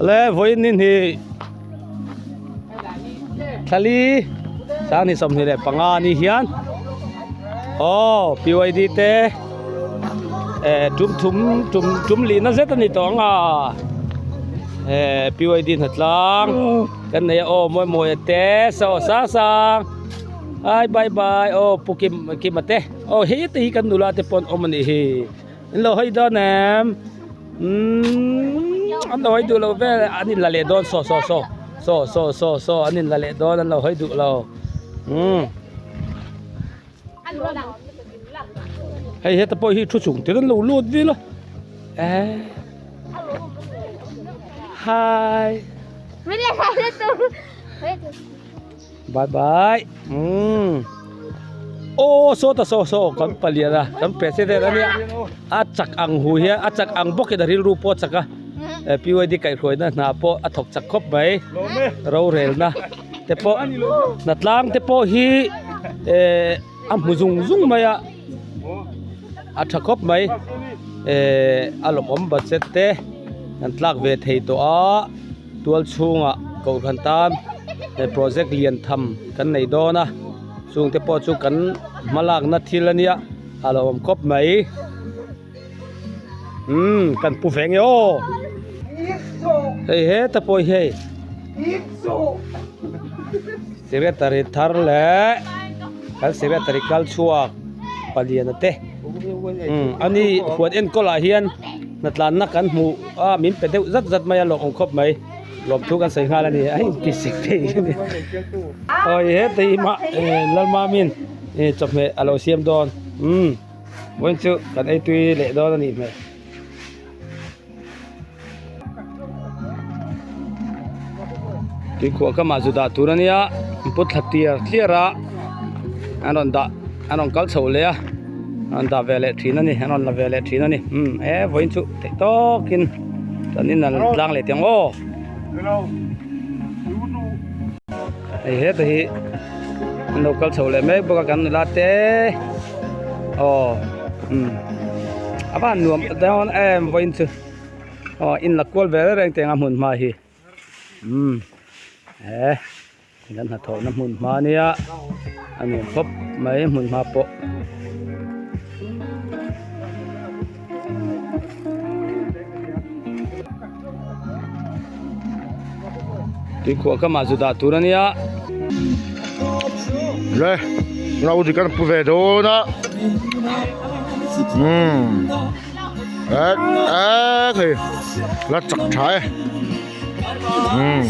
Le vawiin ni hnih thlali sanghnih 25 ni hian aw PYD te eh tum thum tum tum lihna zet a ni tawh ang a eh PYD hnatlang kan nei a aw mawi mawi te saw sang sang ai bye bye aw pu kim kima te aw hei te hi kan nula te pawh an awm a nih hi. An lo hawi dawn em? Umm an lo hawi duh lo vel an in la leh dawn saw saw saw saw saw saw saw an in la leh dawn an lo hawi duh lo umm hei heta pawh hi thu chung tir an lo lut vil a eh hi Bye bye umm aw saw ta saw saw kan palian a kan president a nia a chak ang hu hian a chak ang bawkin a rilru pawh a chak a PYD kaihhruaina hna pawh a thawk chak khawp mai rorelna te pawh hnatlang te pawh hi eh a hmu zung zung mai a a tha khawp mai eh a lawmawm budget te an tlak ve thei tawh a. Tual chhungah kohhran tan he project lian tham kan nei dawn a chungte pawh chu kan hma lakna thil a nia a lo awm khawp mai umm kan pu ve nge aw hei heta pawh hi hei secretary thar leh kan secretary kal chhuak paliana te umm ani huan enkawl ah hian hnatlanna kan hmuh a min pe deuh zat zat mai a lawm awm khawp mai lawmthu kan sawi nghal a ni a inti sik thei a ni awi heta hi mah Lalmamin chawhmeh a lo siam dawn umm vawiin chu kan ei tui leh dawn a nih hmel. Tuikhuah ka mah zu dah tur a nia an put thla tiar tliar a an rawn dah an rawn kal chho leh a an rawn dah ve leh thin a ni an rawn la ve leh thin a ni umm e vawiin chu theih tawkin kan in an tlang leh teh ang aw hei heta hi an lo kal chho leh mek bawk a kan nula te aw umm a van nuam dawn em vawiin chu aw in la kual ve reng teng a hmun hma hi umm he kan hnathawh na hmun hma ania a nuam khawp mai hmun hma pawh. Tuikhuah ka mah zu dah tur a nia. Le ngau dik an pu ve dawn a umm et et hei la chak tha e umm.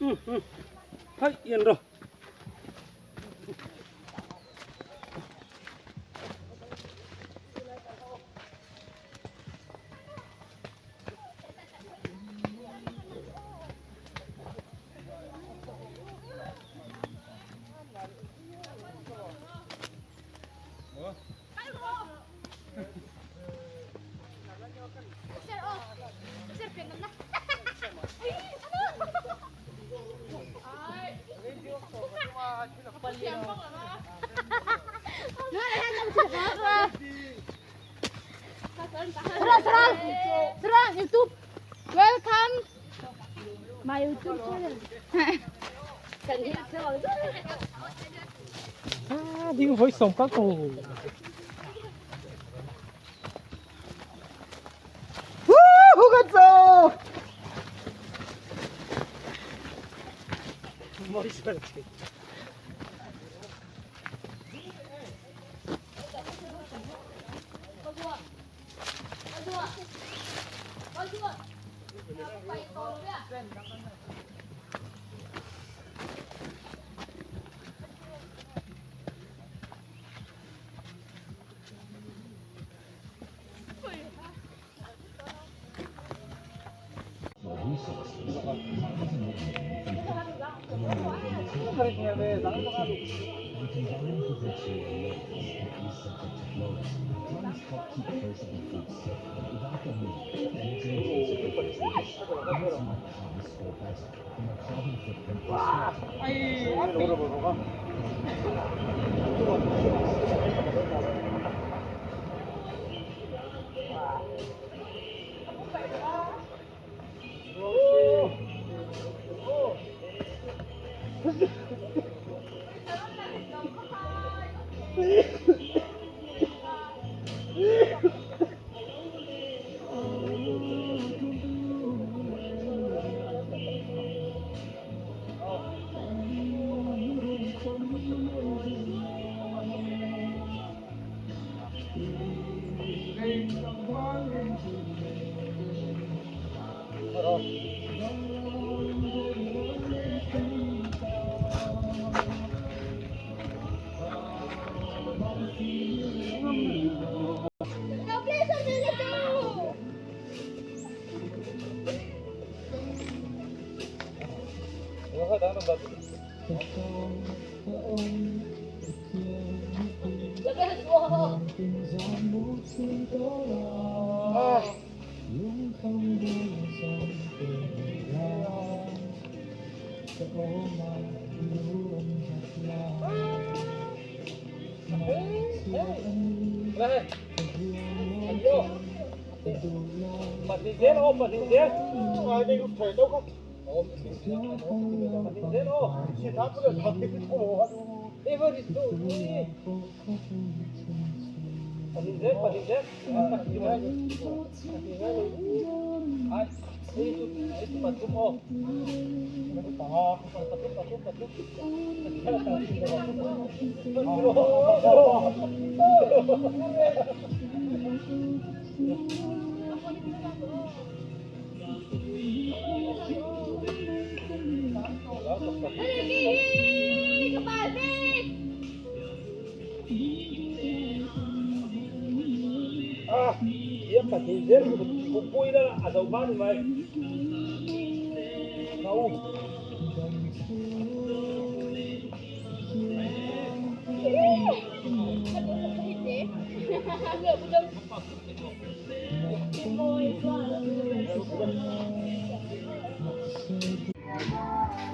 Hai en rawh. YouTube welcome my YouTube channel À, đi với sòng các cổ.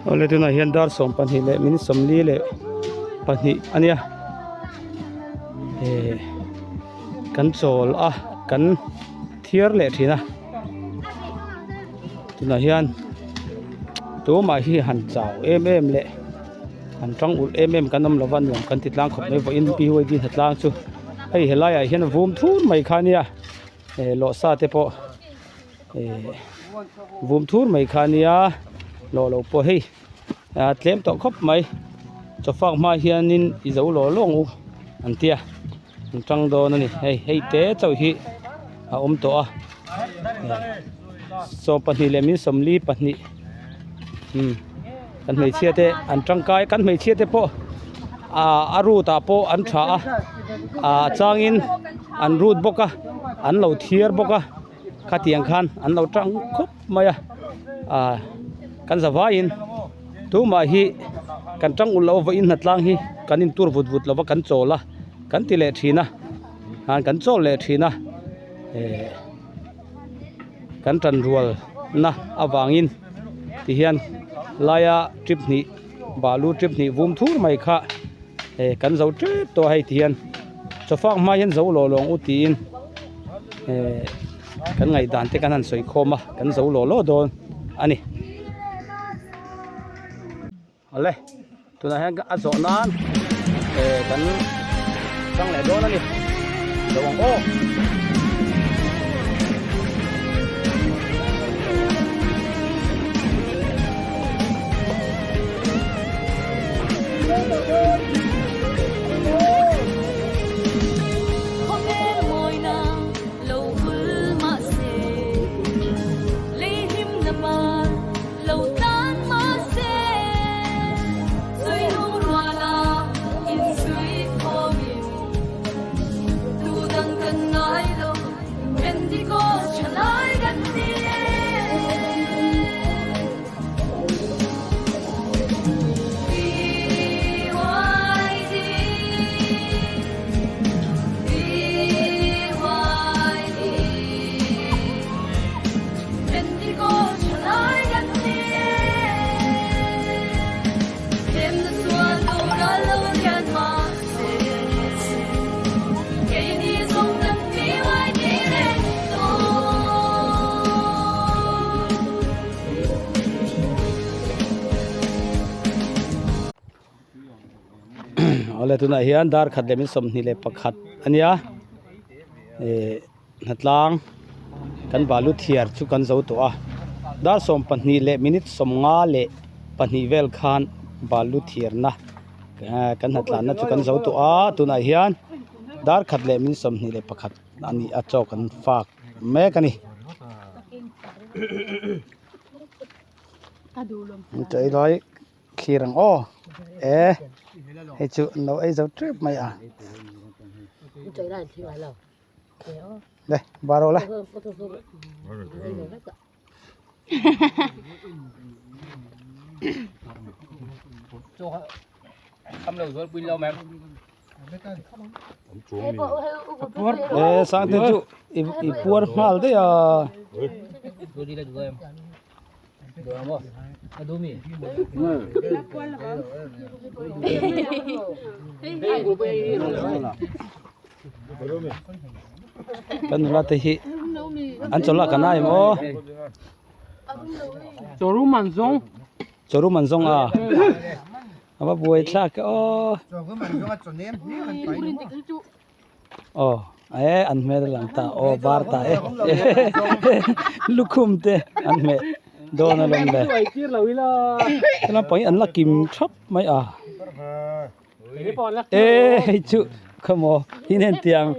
Awle tunah hian dar 12 leh minute 42 a nia eh kan chawl a kan thiar leh thin a tunah hian tumah hi han chau em em leh han tang ulh em em kan awm lova nuam kan ti tlang khawp mai vawiin BYD hnatlang chu hei helaiah hian vum thur mai kha ania eh lawh sa te pawh eh vum thur mai kha ania lawh loh pawh hei ah tlem tawh khawp mai chawfak hma hianin i zo lawh lawng u an tia an tang dawn a ni hei hei te chauh hi a awm tawh a 12 leh min 42 umm. Kan hmeichhia te an tangkai kan hmeichhia te pawh ah a root ah pawh an tha a ah changin an root bawk a an lo thiar bawk a khatiang khan an lo tang khawp mai a ah kan zavaiin tumah hi kan tang ulh loh vawiin hnatlang hi kan intur vut vut lova kan chawl a kan ti leh thin a ah kan chawl leh thin a eh kan tanrual na avangin tihian laia trip hnih balu trip hnih vum thur mai kha eh kan zo tep tawh a hei tihian chawfak hma hian zo lawh lawng u tiin eh kan ngaihdan te kan han sawi khawm a kan zo lawh lawh dawn a ni. Awle tunah hian a zawh nan eh kan chang leh dawn a ni zo ang aw. Awle tunah hian dar khat leh min 21 a nia eh hnatlang kan balu thiar chu kan zo tawh a dar 12 leh minute 52 vel khan balu thiarna eh kan hnatlanna chu kan zo tawh a tunah hian dar khat leh min 21 a ni a chaw kan fak mek a ni. Chailai thlir ang aw e hei chu an lo ei zo tep mai a le bar aw le. E sangte chu i puar nghal daih a. Kan nula te hi an chawlh a kan ai maw. Chawrum an zawng a. A va buai thlak e aw. Aw e an hmel a lang ta aw bar ta e lukhum te an hmeh dawn a lawm le helam pang hi an la kim thap mai a e hei chu khawmaw hinen tiang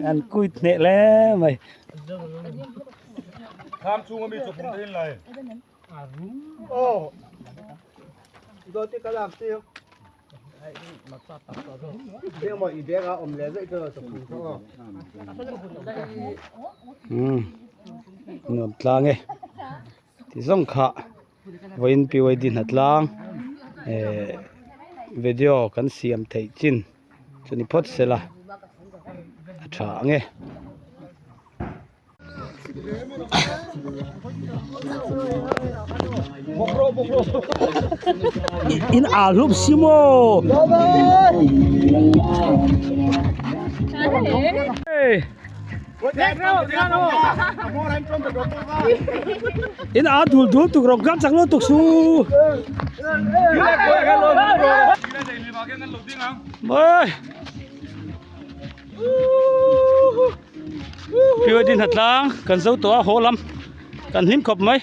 an kuit hneh hle mai. Nuam tlang e ti zawng kha vawiin PYD hna tlang eh video kan siam theih chin chu ni phawt sela a tha ang e. In al hlum si maw in al dul dul tuk rong kam chak lo tuk su oi Piu din hnatlang kan zo tawh a haw lam kan hlim khawp mai.